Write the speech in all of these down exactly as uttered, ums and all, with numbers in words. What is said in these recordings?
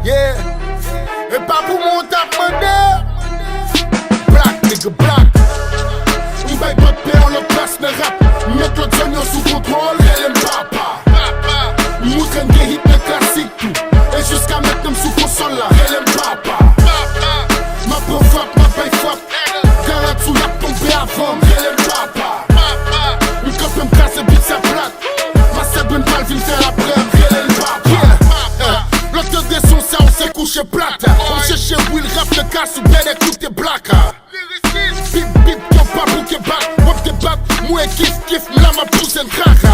Yeah. E pa pou mwen w t ap mande. Black nigga black. M bay bòt pè yon lòt klas nan rap. M met lòt zòn yo sou kontwòl, rele m papa. M moutre n gen hit nan klasik tou. E jiska mentnan m sou konsòl la, rele m papa. M ap pran frap, m ap bay frap. Garanti w y ap tonbe avan m, rele m papa. M kanpe m kraze bit sa plat. Mastè Brand pral vin fè laprè m, rele l papa. Yeah. Eh, lòt tande son sa w se kouche plat. W ap chèche real rap nan kas ou bèlè koute blaka. Bip bip, yo pa bouke bat, w ap debat. Mwen kif kif, m la m ap pouse n traka.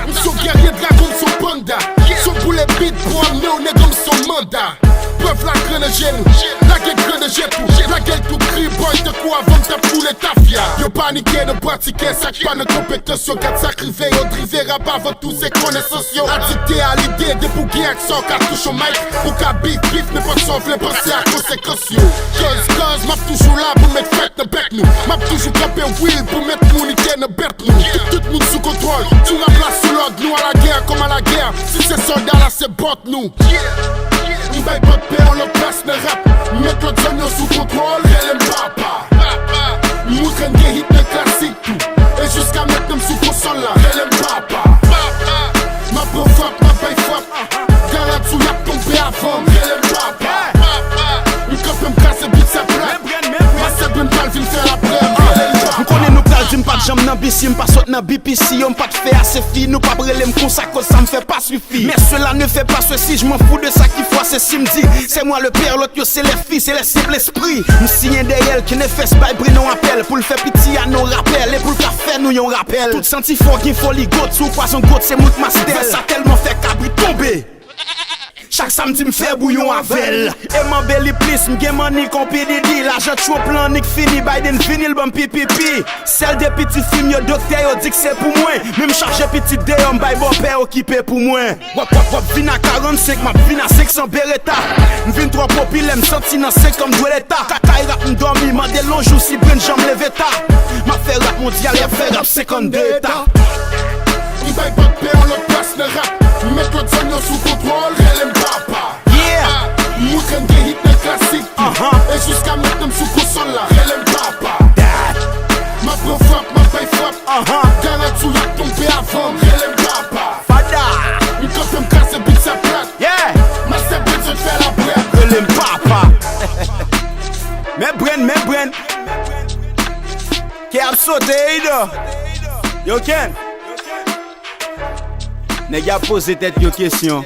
M son gèrye dragon, m son panda. Son boule bit pou amenn w nèg, m son manda. Prèv la gran nan je nou, lage gran nan je tou. Lage l tou kri boy tankou avan m t ap boule tafya. Yo panike nan pratike sa k pa nan konpetans yo. Gad sa k rive yo, drive rap avan tou se konesans yo. Adikte a lide depi w gen ak sa w ka touche yon mic. Ou ka bif bif nenpòt sa w vle, panse a konsekans yo. Cause, cause, m ap toujou la pou met fèt nan bèk nou. M ap toujou kanpe real pou met mounite nan bèt nou. Tout, tout moun sou kontwòl, tou rap la sou lòd, nou a la gè kòm a la gè. Si se sòlda la se bòt nou. M bay bòt pè yon lòt klas nan rap. M met lòt zòn yo sou kontwòl, rele m papa. M moutre n gen hit nan klasik tou. E jiska mentnan m sou konsòl la, rele m papa. M ap pran frap, m ap bay frap. Garanti w y ap tonbe avan m, rele m papa. M kanpe m kraze bit sa plat. Mastè Brand pral vin fè laprè m, rele l papa. M konnen nou pral di m pa t janm nan B C, m pa sot nan B P C, yo m pa t fè ase fi, nou p ap rele m konsa, koz sa m fè pa swifi. Mais cela ne fait pas ceci, je m'en fous de ça qui fwa se si m di, c'est moi le père, lòt yo se les fils, se les simples esprits. M siyen dèyè l, Kenefès bay Brand yon apèl, pou l fè piti a nou rapèl, e pou l ka fè nou yon rapèl. Tout santi fò gen foli got, si w kwaze yon got, se mwen k mastè l. Vès sa tèlman fè kabrit tonbe. Chak samdi m fè bouyon avè l. E m anbeli plis, m gen money kon P D D. Lajan Trump lan nik fini, Biden vini, l ban m P P P. Sèl de piti fi m yo, doktè yo di k se pou mwen. Men m chaje pitit deyò, m bay bòpè okipe pou mwen. W ap, w ap, w ap vin a karannsenk, m ap vin a senk san bereta. M vin twò popilè, m santi nan senk an m dwe leta. Ka-, kay rap m dòmi, mande lonjou si Brand janm leve ta. M ap fè rap mondyal, y ap fè rap senkannde eta. M bay bòt pè yon lòt plas nan rap. M met lòt zòn yo sou kontwòl, rele m papa. Yeah. M moutre n gen hit nan klasik. Uh-huh. E jiska mentnan m sou konsòl la, rele m papa. M ap pran frap, m ap bay frap. Uh-huh. Garanti w y ap tonbe avan m, rele m papa. Fada. M kanpe m kraze bit sa plat. Yeah. Mastè Brand sot fè laprè. Rele m papa. Men Brand, men Brand. Kè ap sote, eyi do. Yo, Ken. Nèg y ap poze tèt yo kesyon.